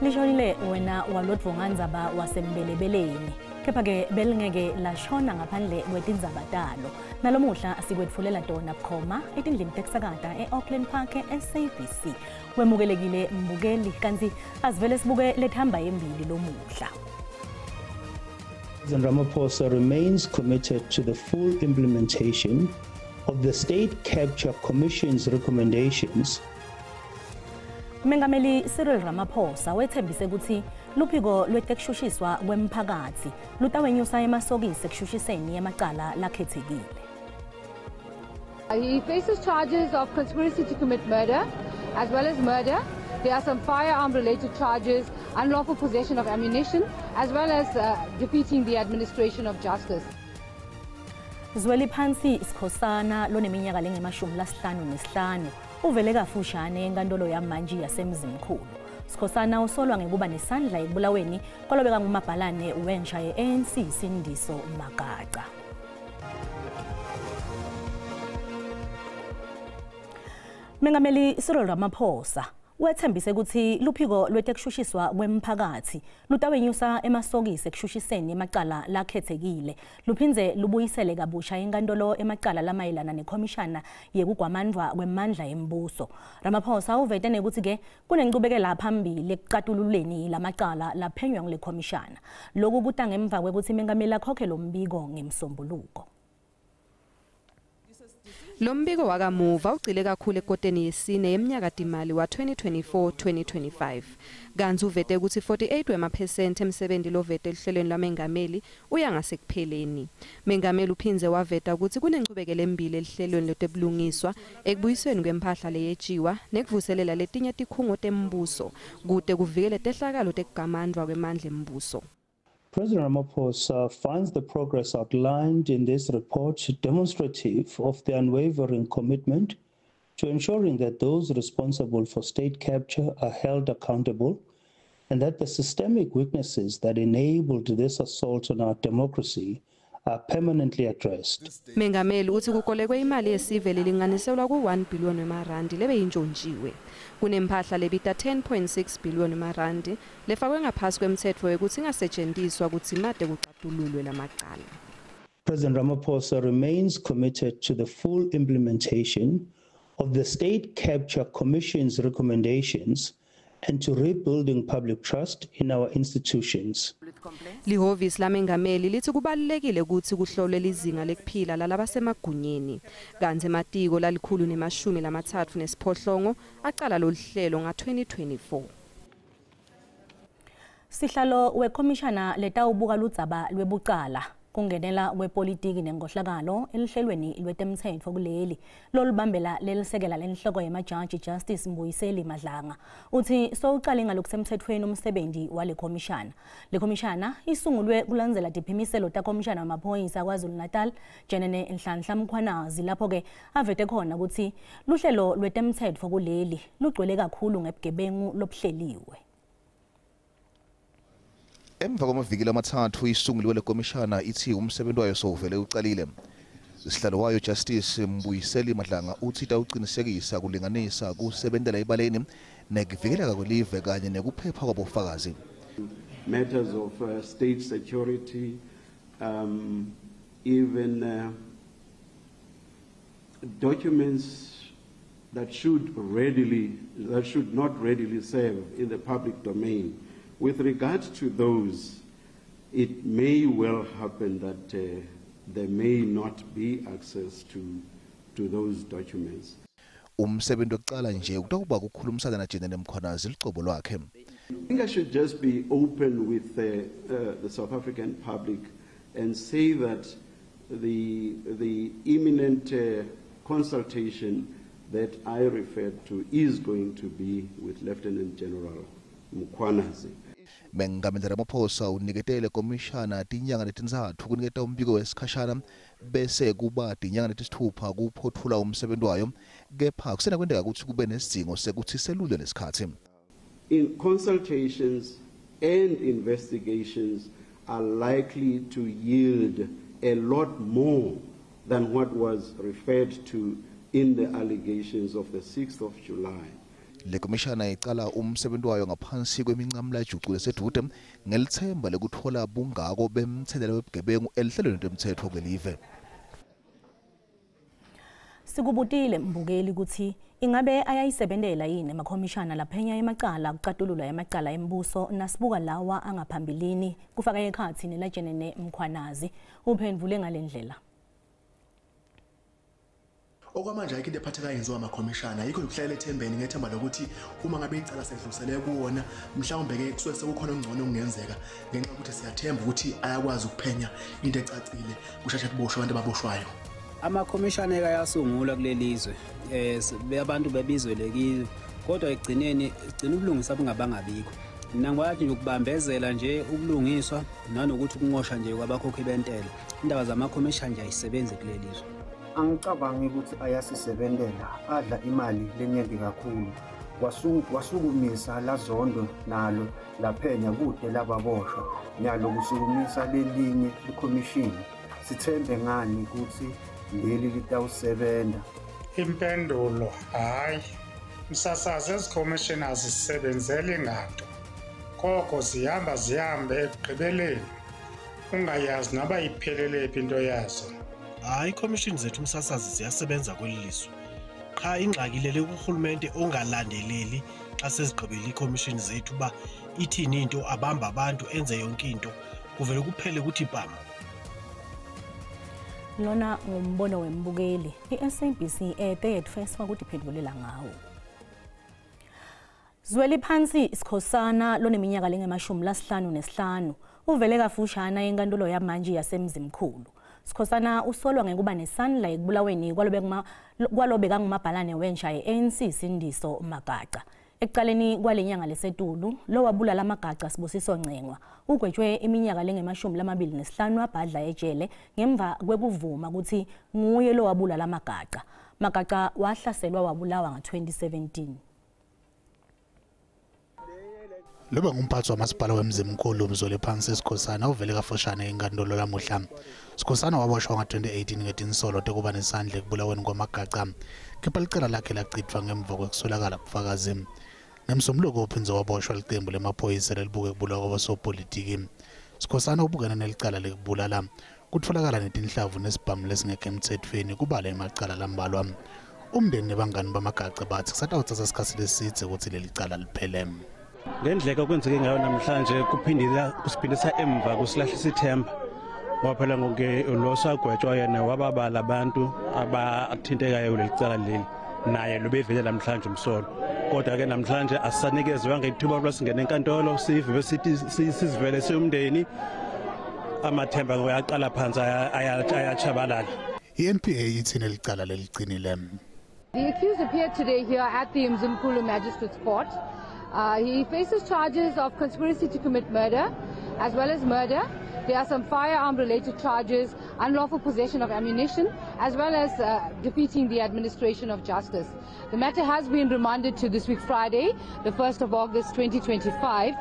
Lishonile wena walodvongandzaba wasembelebeleni. Kepha-ke belingeke lashona ngaphandle kwetindzaba talo. Nalomuhla sikwetfulela tona bukhoma etindlini tekusakata e-Auckland Park e-SABC. Wemukelekile mbukeli kantsi asivele sibuke lethamba embili lomuhla. President Ramaphosa remains committed to the full implementation of the State Capture Commission's recommendations. Mengameli Cyril Ramaphosa wethembise ukuthi luphiko lwetekushushiswa kwemphakatsi lutawenyusa emasokisi ekushushiseni emacala lakhethekile. He faces charges of conspiracy to commit murder, as well as murder. There are some firearm-related charges, unlawful possession of ammunition, as well as defeating the administration of justice. Zweliphansi Sikhosana loneminyaka lengema-55 uvele kafushane enkantolo yamantshi yaseMzimkhulu. Sikhosana usolwa ngekuba nesandla ekubulaweni kwalobeka ngumabhalane wentsha ye-ANC Sindiso Magaqa. Mengameli Cyril Ramaphosa wethembise ukuthi luphiko lwetekushushiswa kwemphakatsi lutawenyusa emasokisi ekushushiseni emacala lakhethekile luphindze lubuyisele kabusha inkantolo emacala lamayelana nekhomishana yekugwamandvwa kwemandla embuso. Ramaphosa uvete nekuthi-ke kunenchubekela phambili ekucatululeni lamacala laphenywa ngule khomishana. Loku kuta ngemva kwekutsi mengameli akhokhe lo mbiko ngemsombuluko. Lo mbiko wakamuva ugcile kakhulu ekoteni yesine yemnyakatimali wa-2024-2025 kantsi uvete kutsi 48 wemaphesenti emsebenti lovete eluhlelweni lwamengameli uya ngasekupheleni. Mengameli uphindze waveta kutsi kunenchubekela embili eluhlelweni lwetebulungiswa ekubuyisweni kwemphahla leyetjiwa nekuvuselela letinye tikhungo tembuso kute kuvikele tehlakalo tekugamandvwa kwemandla embuso. President Ramaphosa finds the progress outlined in this report demonstrative of the unwavering commitment to ensuring that those responsible for state capture are held accountable and that the systemic weaknesses that enabled this assault on our democracy are permanently addressed. Mengameli uthi kukolekwe imali yesive lelinganiselwa ku-1 billion wemarandi lebeyintshontshiwe. Kunemphahla lebita 10.6 billion wemarandi lefakwe ngaphasi kwemtsetfo wekutsi ingasetjentiswa kudzimate kucatululwe lamacala. President Ramaphosa remains committed to the full implementation of the State Capture Commission's recommendations and to rebuilding public trust in our institutions. Lihhovisi lamengameli lithi kubalulekile kutsi kuhlolwe lizinga lekuphila lalabasemagunyeni. Kantsi ematiko la-138 acala loluhlelo nga-2024. Sihlalo wekhomishana letawubuka ludzaba lwebucala kungenela kwepolitiki nenkohlakalo eluhlelweni lwetemtsetfo kuleli lolubambela lelisekela lenhloko yemajaji Justice Mbuyiseli Madlanga uthi sowucale ngalokusemthethweni umsebenzi wale khomishana. Le khomishana isungulwe kulandzela tiphimiselo takhomishana wamaphoyisa KwaZulu-Natal Jenene Nhlanhla Mkhwanazi lapho-ke avete khona ukuthi luhlelo lwetemtsetfo kuleli lugcwele kakhulu ngebugebengu lobuhleliwe. Emva kwamaviki lamathathu isunguliwe le komishana ithi umsebenzi wayo sowuvele ucalile. Sihlalo wayo Justice Mbuyiseli Madlanga uthi itawucinisekisa kulinganisa kusebentela ebaleni nekuvikeleka kwelive kanye nekuphepha kwabofakazi. Matters of state security, even documents that should not readily serve in the public domain. With regard to those, it may well happen that there may not be access to those documents. Umsebenzi wokuqala nje utawuba ukukhulumisana naJenene Mkhwanazi lucobo lwakhe. I think I should just be open with the South African public and say that the imminent consultation that I referred to is going to be with Lieutenant General Mkhwanazi. Mengameli Ramaphosa uniketele komishana tinyanga letintsatfu kuniketa umbiko wesikhashana bese kuba tinyanga letisithupha kuphothula umsebenzi wayo, kepha kusenakwenteka kutsi kube nesidzingo sekutsi selulwe lesikhatsi. In consultations and investigations are likely to yield a lot more than what was referred to in the allegations of the 6th of July. Le komishana icala umsebenzi wayo ngaphansi kwemincamlajucu lesedude ngelithemba lekuthola bungako bemthelela webugebengu elihlelweni lomthetho kwelive. Sikubutile mbukeli ukuthi ingabe ayayisebentela yini emakhomishana laphenya emacala kucatulula emacala embuso nasibuka lawa angaphambilini kufaka ekhatsi nelajenene Mkhwanazi. Uphendvule ngalendlela. Okwamanje ayikho into ephathekayo yenziwa amakhomishana, yikho ukuhlayela ethembeni ngethemba lokuthi uma ngabe icala sedlulisele kuwona mhlawumbe ke kusuke sekukhona okungcono okungenzeka, ngenxa yokuthi siyathemba ukuthi ayakwazi ukuphenya into ecacile kusheshe kuboshwe abantu ababoshwayo. Amakhomishana ayasungulwa kuleli zwe, abantu bebizwele kiyo, kodwa ekugcineni igcina ubulungisa bungabangabikho. Mina ngikwathi nje ukubambezela nje ubulungiswa nanokuthi ukunqosha nje kwabakhokhi bentela. Indaba zamakhomishana nje ayisebenzi kuleli zwe. Angicabangi ukuthi ayasisebentela, adla imali lenyenti kakhulu. Wasukumisa laZondo nalo laphenya kude lababoshwa, nyalo kusukumisa lelinye likhomishini. Sithembe ngani ukuthi leli litawusebenta? Impendulo, hayi. Msasazi, ezi khomishini azisebenzeli nganto, koko zihamba zihambe ekugqibeleni ungayazi noba iphelele phi into yazo. Hayi, ikhomishini zethu umsasazi ziyasebenza kweli lizwe, qha ingxaki lele kurhulumente ongalandeleli xa sezigqibile iikhomishini zethu uba ithini into, abamba abantu, enze yonke into, kuvele kuphele kuthi pam. Lona ngumbono wembukeli. I-SABC ete yetfeswa kutiphendulela ngawo. Zweliphansi Sikhosana loneminyaka lengama-55 uvele kafushane enkantolo yamanje yaseMzimkhulu. Sikhosana usolwa ngekuba nesandla ekubulaweni kwalobekangumabhalane wentsha ye-ANC Sindiso Magaqa. Ekuqaleni kwale nyanga lesetulu lo wabulala Magaqa, Sibusiso Ncengwa, ugwetshwe iminyaka lengama-25 abhadla ejele ngemva kwekuvuma ukuthi nguye lo wabulala Magaqa. Magaqa wahlaselwa wabulawa nga-2017. Loba ngumphathi wamasipala wemzimkhulu Mzweliphansi Sikhosana uvele kafushane enkantolo lamuhla. Sikhosana waboshwa nga-2018 ngetinsolo tekuba nesandla ekubulaweni kwaMagaca, kepha licala lakhe lachitfwa ngemva kwekuswelakala bufakazi. Ngemsombuluko uphindze waboshwa licembu lemaphoyisa lelibuke kubulawa kwabosopolitiki. Sikhosana ubukene nelicala lekubulala, kutfolakala netinhlavu nesibhamu lesingekho emtsetfweni, kubala emacala lambalwa. Umndeni nebangani bamagaca bathi kusatawutsatsa sikhatsi lesidze kutsi leli cala liphele. Ngendlela okwenzeke ngayo namhlanje kuphindela kusiphindisa emva, kusilahlisa ithemba, ngoba phela ngoke lo sagwetshwa yena wababala abantu abathintekayo kuleli cala leli, naye lo bevele namhlanje umsolo. Kodwa ke namhlanje asanikezwanga ithuba lokuba singene enkantolo sive sithi sizivele siyumndeni. Amathemba ngoyaqala phansi ayachabalala. I-NPA ithi nelicala leligcinile. The accused appeared today here at the Mzimkhulu Magistrates Court. He faces charges of conspiracy to commit murder, as well as murder. There are some firearm-related charges, unlawful possession of ammunition, as well as defeating the administration of justice. The matter has been remanded to this week Friday, the 1st of August 2025,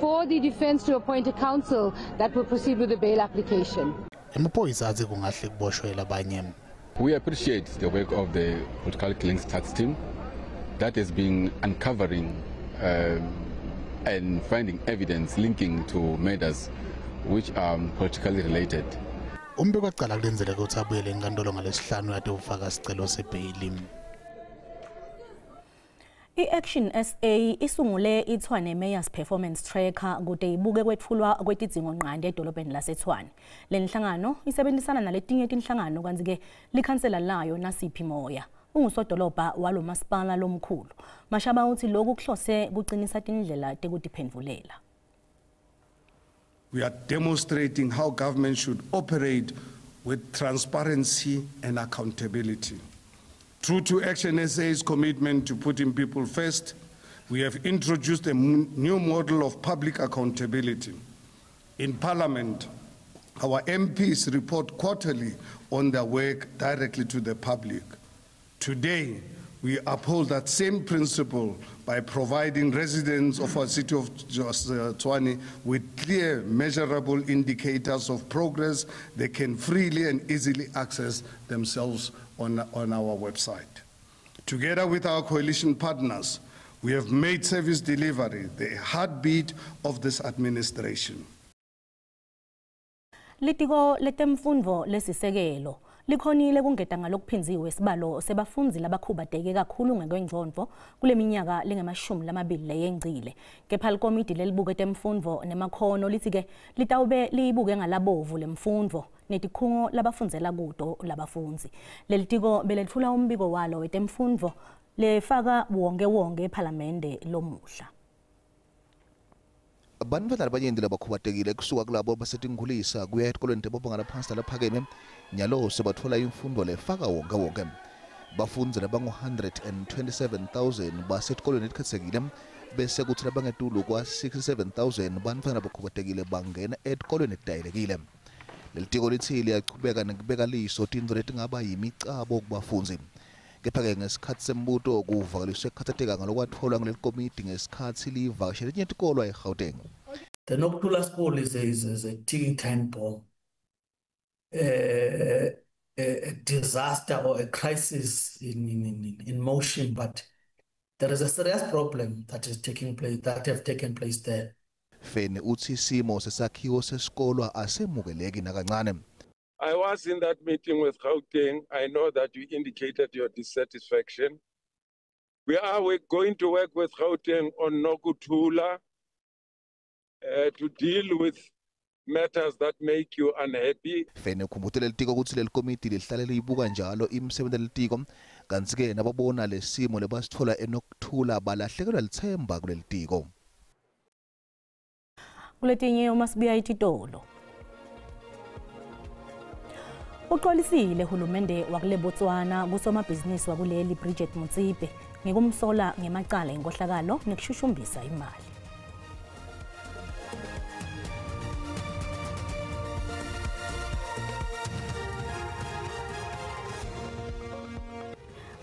for the defense to appoint a counsel that will proceed with the bail application. Emaphoyisa athi kungahle kuboshwe labanye. We appreciate the work of the Political Killings Task Team that has been uncovering and finding evidence linking to murders which are politically related. Umbiko wacala kulindzeleke ukuthi abuyele enkantolo ngalesihlanu ade ufaka sicelo sebheyili. I-Action SA isungule iTshwane Mayor's Performance Tracker kute ibuke kwetfulwa kwetidzingo-nqanti edolobheni laseTshwane. Le nhlangano isebenzisana naletinye tinhlangano, kantsi-ke likhansela layo Nasiphi Moya ungusodolobha walo masipala lomkhulu. Mashaba uthi lokhu kuhlose kuqinisa tindlela tekutiphendvulela. We are demonstrating how government should operate with transparency and accountability. True to Action SA's commitment to putting people first, we have introduced a new model of public accountability. In Parliament, our MPs report quarterly on their work directly to the public. Today, we uphold that same principle by providing residents of our city of Tshwane with clear, measurable indicators of progress they can freely and easily access themselves on our website. Together with our coalition partners, We have made service delivery the heartbeat of this administration. Litiko letemfundvo lesisekelo likhonile kungeta ngalokuphinziwe sibalo sebafundzi labakhubateke kakhulu ngekwengcondvo kule minyaka lengama-20 leyengcile. Kepha likomidi lelibuke temfundvo nemakhono litsi-ke litawube liyibuke ngalabovu lemfundvo netikhungo labafundzela kuto labafundzi. Lelitiko beletfula umbiko walo wetemfundvo lefaka wonke wonke ephalamende lomuhla. Bantfwana labanyenti labakhubatekile kusuka kulabo basetinkhulisa kuya etikolweni tebabanga laphansi nalaphakeme nyalo sebatfola imfundvo lefaka wonke wonke. Bafundzi labangu-127,000 basetikolweni letikhetsekile bese kutsi labangetulu kwa-67,000 bantfwana labakhubatekile bangena etikolweni letitayelekile. Lelitiko litsi liyachubeka nekubeka liso tintfo letingaba yimicabo kubafundzi. Kepha-ke ngesikhathi sembuto kuvakaliswe kukhatsateka ngalokwatfolwa ngulelikomidi ngesikhathi livakashele letinye tikolwa eGauteng. The Nokuthula School is a ticking time bomb, a disaster or a crisis in motion, but there is a serious problem that is taking place, that have taken place there. Feni utsi simo sesakhiwo sesikolwa asemukeleki nakancane. I was in that meeting with Gauteng. I know that you indicated your dissatisfaction. We are going to work with Gauteng on Nokuthula to deal with matters that make you unhappy. Fene ukhumbutele litiko kutsi lelikomidi lihlale liyibuka njalo imisebenti yelitiko kantsi-ke nababona lesimo lebasitfola eNokuthula balahlekelwa litsemba kulelitiko. Kuletinye uma sibuya ititolo. Uxolisile hulumende wakule Botswana kusomabhizinisi wakuleli Bridget Motsepe ngekumsola ngemacala enkohlakalo nekushushumbisa imali.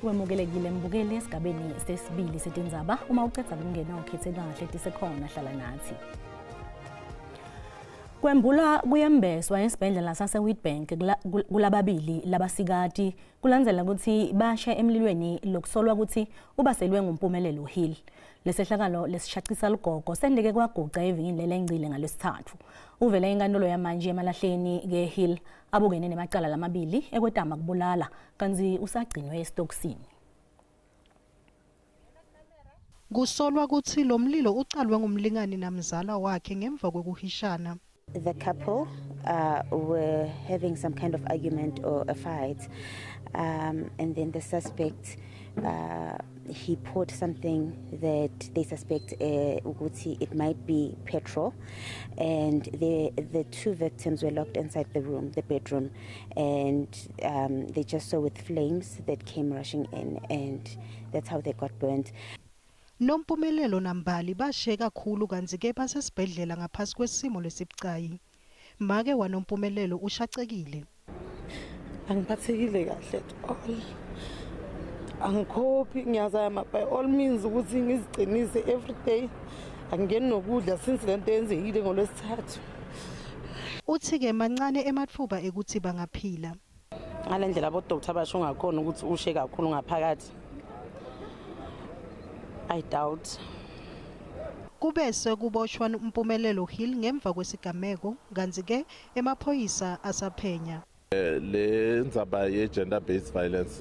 Wemukelekile mbukeli esigabeni sesibili setindzaba. Uma ucedza kungena ukhethe kahle tisekhona, hlala nathi. Kwembula kuyembeswa esibhedlela sase-Witbank kulababili labasikati kulandzela kutsi bashe emlilweni lokusolwa kutsi ubaselwe nguMpumelelo Hill. Lesehlakalo lesishaqisa lugogo sendeke kwaguca evikini lelengcile ngalwesithathu. Uvele inkantolo yamanje emalahleni ke-Hill abukene nemacala lamabili ekwetama kubulala kantsi usagcinwe esitokisini. Kusolwa kutsi lo mlilo ucalwe ngumlingani namzala wakhe ngemva kwekuhishana. The couple were having some kind of argument or a fight, and then the suspect, he poured something that they suspect ukuthi it might be petrol, and the two victims were locked inside the room, the bedroom, and they just saw with flames that came rushing in, and that's how they got burnt. Nompumelelo nambali bashe kakhulu kantsi-ke basesibhedlela ngaphasi kwesimo lesibucayi. Make waNompumelelo ushacekile. Angiphathekile kahle at all. Angikhophi, ngiyazama by all means ukuthi ngiziqinise every day. Angingeni nokudla since lento yenzekile ngolwesithathu. Uthi-ke mancane ematfuba ekuthi bangaphila. Ngale ndlela abodokotela basho ngakhona ukuthi ushe kakhulu ngaphakathi. I doubt. Kubese kuboshwa uMpumelelo Hill ngemva kwesigameko kantsi-ke emaphoyisa asaphenya. Le ndzaba ye-gender based violence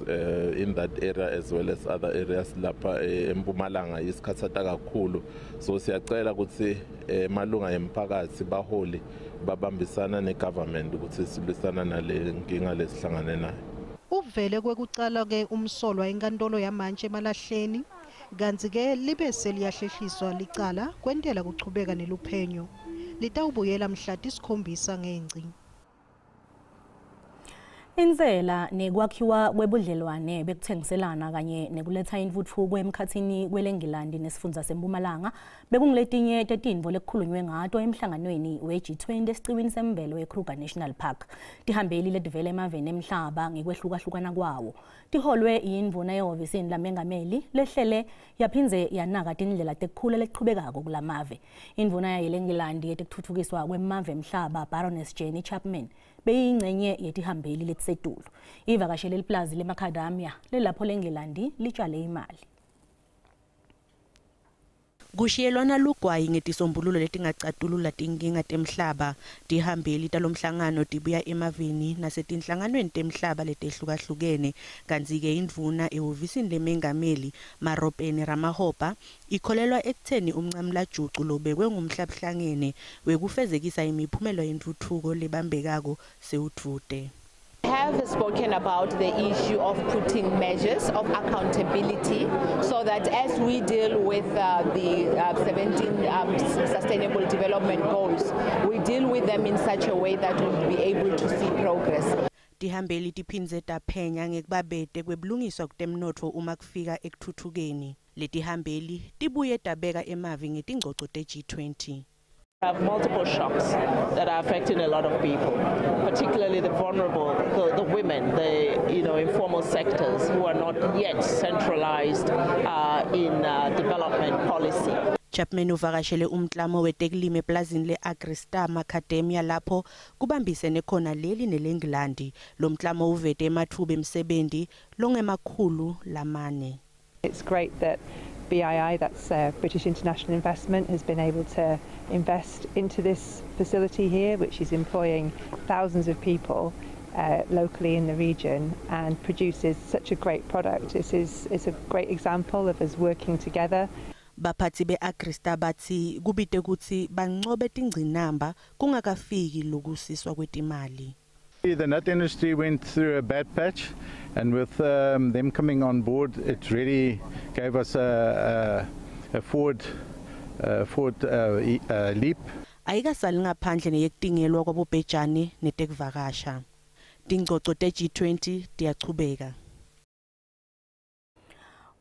in that area as well as other areas lapha eMpumalanga isikhathata kakhulu, so siyacela ukuthi emalunga emphakathi baholi babambisana ne-government ukuthi silwisana nale nkinga lesihlangane nayo. Uvele kwekucala-ke umsolwa enkantolo yamantshi emalahleni kantsi-ke libe seliyahlehliswa licala kwentela kuchubeka neluphenyo. Litawubuyela mhla 7 ngenci. Insela nekwakhiwa kwebudlelwane bekuthengiselana kanye nekuletha intfutfuko emkhatsini kweleNgilandi nesifundza seMpumalanga bekungiletinye tetintfo lekukhulunywe ngato emhlanganweni we-G20 esiciwini semvelo eKruger National Park. Tihambeli letivela emaveni emhlaba ngekwehlukahlukana kwawo tiholwe yindvuna ehhovisini lamengameli lehlele yaphindze yanaka tindlela tekukhula lekuchubekako kulamave. Indvuna yeleNgilandi yetekutfutfukiswa kwemave emhlaba Baroness Jenny Chapman beyingcenye yetihambeli letisetulu. Ivakashele liplazi leMacadamia lelapho leNgilandi litshale imali. Kushiyelwana lugwayi ngetisombululo letingacatulula tinkinga temhlaba. Tihambeli talomhlangano tibuya emaveni nasetinhlanganweni temhlaba letehlukahlukene. Kantsi-ke indvuna ehhovisini lemengameli Maropene Ramokgopa ikholelwa ekutheni umncamlajucu lobekwe ngumhlabuhlangene wekufezekisa imiphumela yentfutfuko lebambekako sewudvute. Have spoken about the issue of putting measures of accountability so that as we deal with the 17 Sustainable Development Goals, we deal with them in such a way that we'll be able to see progress. Tihambeli tiphindze taphenya ngekubabete kwebulungiswa kutemnotfo uma kufika ekuthuthukeni. Letihambeli tibuye tabeka emavi ngetingcoco te-G20. Have multiple shocks that are affecting a lot of people, particularly the vulnerable, the women, the informal sectors who are not yet centralized in development policy. Chapman uvakashele umklamo wetekulima eplazini le-Agristar Macadamia lapho kubambisene khona leli neleNgilandi. Lo mklamo uvete ematfuba emsebenti langema-400. It's great that BII, that's British International Investment, has been able to invest into this facility here, which is employing thousands of people locally in the region and produces such a great product. This is a great example of us working together. Baphathi be-Agristar batsi kubite kutsi bancobe tingcinamba kungakafiki lokusiswa kwetimali. The nut industry went through a bad patch, and with them coming on board, it really gave us a forward leap. Ayikasali ngaphandle neyekutingelwa kwabobhejane netekuvakasha. Tingcoco te-G20 tiyachubeka.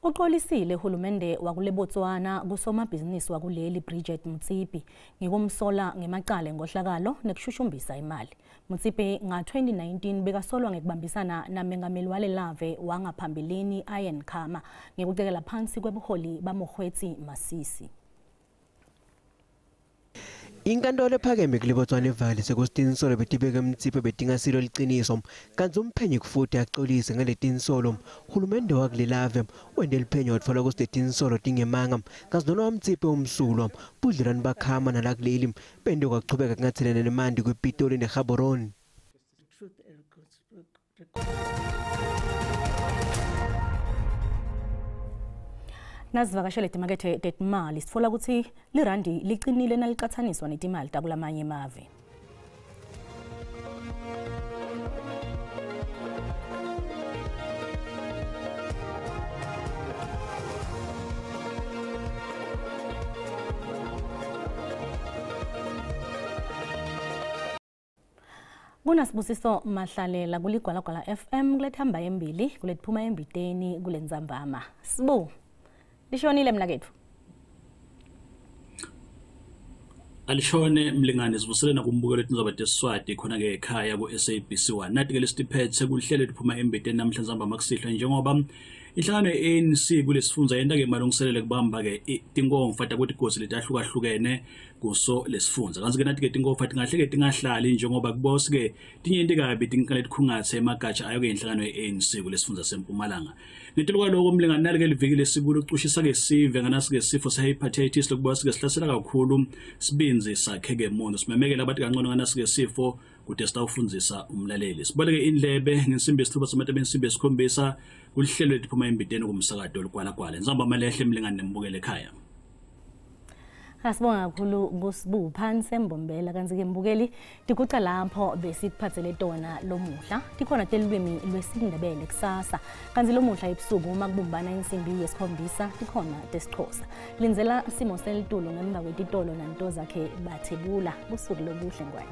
Uxolisile hulumende wakuleBotswana kusomabhizinisi wakuleli Bridget Motsepe ngekumsola ngemacala enkohlakalo nekushushumbisa imali. Motsepe nga-2019 bekasolwa ngekubambisana namengameli walelave wangaphambilini Ian Khama ngekucekela phansi kwebuholi baMokgweetsi Masisi. Inkantolo ephakeme kuleBotswana ivakalise kutsi tinsolo betibekwe Motsepe betingasilo liciniso, kantsi umphenyi kufuthi acolise ngaletinsolo. Hulumende wakulelave wente liphenyo watfola kutsi letinsolo tingemanga, kantsi noma Motsepe umsulwa, budlelwane baKhama nalakuleli bente kwachubeka kungatselana nemanti kwePitoli neGaborone. Nasivakashele timakethe tetimali, sitfola kutsi lirandi licinile nalicatsaniswa netimali takulamanye emave. Kunasibusiso Mahlalela kuligwalagwala FM kulethamba embili kuletiphuma embiteni kulentsambama. Sibu, lishonile mnaketfu. Alishone mlingane, sivusele nakumbukelo tindzaba tesiswati khona-ke ekhaya ku-SABC 1. Nati-ke lesitiphethe kuhlelo liphuma embiteni namhla ntsambama kusihlwa, njengoba inhlangano ye-ANC kulesifundza yenta-ke malungiselelo kubamba-ke tinkomfa takwetigodzi letahlukahlukene kuso lesifundza. Kantsi-ke nati-ke tinkomfa tingahle-ke tingahlali, njengoba kubosi-ke tinyenti kabi tinkinga letikhungatse emagatsha ayo-ke inhlangano ye-ANC kulesifundza seMpumalanga. Ngetulu kwaloko mlingane, nali-ke liviki lesikulo ucushisa-ke sive nganasi-ke sifo se-hepatitis lokuba-ke sihlasela kakhulu sibindzi sakhe-ke muntu. Simemekele abati kancane nganasi-ke sifo kude sitawufundzisa umlaleli. Siboleke indlebe ngensimbi 6 samatebe 7:30 kulihlelo letiphuma embiteni kumsakato olugwalagwala. Nzamba lehle mlingane nembukele ekhaya. Asibonga kakhulu kusibu phansi embombela. Kanti-ke mbukeli, tiguca lapho besikuphathele tona lomuhla. Tikhona telulwimi lwesiNdebele kusasa, kanti lomuhla ebusuku uma kubumbana 7:30 tikhona tesiXhosa. Lindzela simo selitulo ngemva kwetitolo nanto zakhe bathebula. Busuku lobuhle ngwane.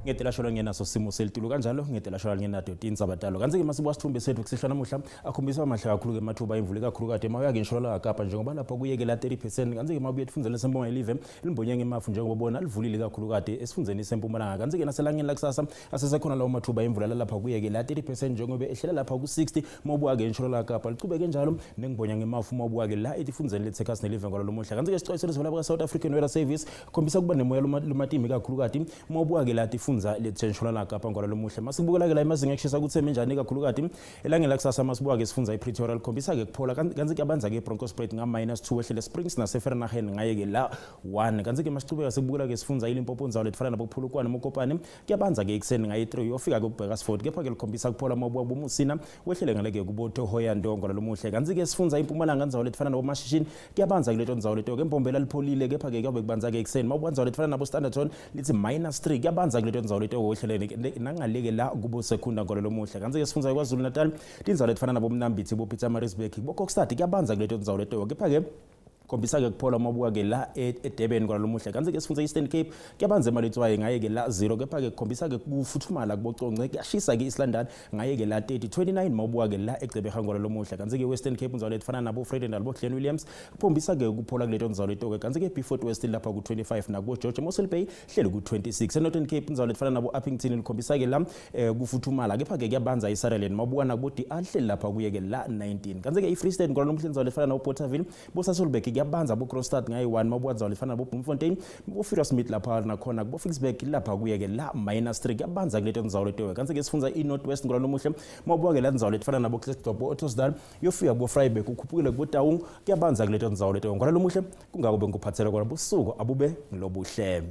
Ngetelasho ngenaso simo selitulu kanjalo ngetelasho ngenato tindzaba talo. Kanti-ke masibuka sithombe sethu kusihlwa namuhla akhombisa amahle kakhulu-ke amathuba imvula ikakhulukati emabuya-ke entshonalanga Kapa njengoba lapha kuyekela 30%. Kanti-ke mabuye esifundzeni lesempumalanga ilive limbonye ngemafu njengoba bona livulile kakhulukati esifundzeni sempumalanga. Kanti-ke naselangeni lakusasa asesekhona lawo mathuba imvula lalapha kuyekela 30% njengoba ehlela lapha ku-60 mawubuka-ke entshonalanga Kapa lichubeke njalo nengibonya ngemafu mawubuka-ke la etifundzeni leTexas nelive ngalo lomuhla. Kanti-ke sicwayiso lesivela ka-South African Weather Service khombisa kuba nemoya lomatimi kakhulukati mawubuka-ke la tifundza letentshonalanga Kapa ngalo lomuhla. Masibukela-ke la emazinga ekushisa kutsi emenjani kakhulukati elangeni lakusasa. Masibuka-ke sifundza iPretoria likhombisa-ke kuphola, kanti kuyabanza-ke eBronkhorstspruit nga--2, wehlele Springs naseVereeniging ngaye-ke la 1. Kanti-ke masichubeka sikubukela-ke sifundza iLimpopo, ndzawo letifana naboPolokwane, Mokopane, kuyabanza-ke ekuseni ngaye 3 uyofika-ke kuBurgersfort, kepha-ke likhombisa kuphola mawubuka boMusina, wehlele ngale-ke kuboThohoyandou ngalo lomuhle. Kanti-ke sifundza iMpumalanga, ndzawo letifana naboMashishini, kuyabanza kuleto ndzawo leto-ke. Mbombela lipholile, kepha-ke kuyabe kubanza-ke ekuseni. Mawubuka ndzawo letifana nabo-Standerton lithi -3, kuyabanza kuleto ndzawo leto, wehlele nangaleke la kubo Secunda ngalo lomuhle. Kanti-ke sifundza KwaZulu Natal, tindzawo letifana nabomnambithi, boPietermaritzburg, boKokstad, kuyabanza kuleto ndzawo leto, kepha-ke khombisa-ke kuphola mabuka-ke la eDurban kwalolomuhle. Kanti-ke sifundza Eastern Cape, kuyabanza eMaletswayi ngaye-ke la 0, kepha-ke kukhombisa-ke kufuthumala kuboConce. Kuyashisa-ke East London ngaye-ke la 30 29 mawubuka-ke la eGqeberha ngwalolomuhle. Kanti-ke Western Cape, ndzawo letifana nabo Vredendal, bo-Glen Williams, kukhombisa-ke kuphola kuleto ndzawo leto-ke. Kanti-ke Beaufort West lapha ku-25, nakubo-George, Mossel Bay hleli ku-26. E-Northern Cape, ndzawo letifana nabo-Upington, likhombisa-ke la kufuthumala, kepha-ke kuyabanza iSutherland. Mawubuka nakubo-De hleli lapha kuye-ke la 19. Kanti-ke i-Free State ngwalolomuhle, ndzawo letifana nabo-Bothaville, boSasolburg, kuyabanza bo-Kroonstad ngayi-1. Mawubuka ndzawo lefana nabo-Bloemfontein, bo-Furious lapha nakhona kubo-Ficksburg lapha kuye-ke la -3, kuyabanza kuleto ndzawo leto. Kanti-ke sifundza i-North West ngwalolomuhle, mawubuka-ke la ndzawo letifana nabo-Klerksdorp, bo-Ottosdal, uyofika kubo-Vryburg, ukhuphukile kubo-Taung, kuyabanza kuleto ndzawo leto ngwalolomuhle. Kungako bengikuphathela kona. Busuku abube ngilobuhle.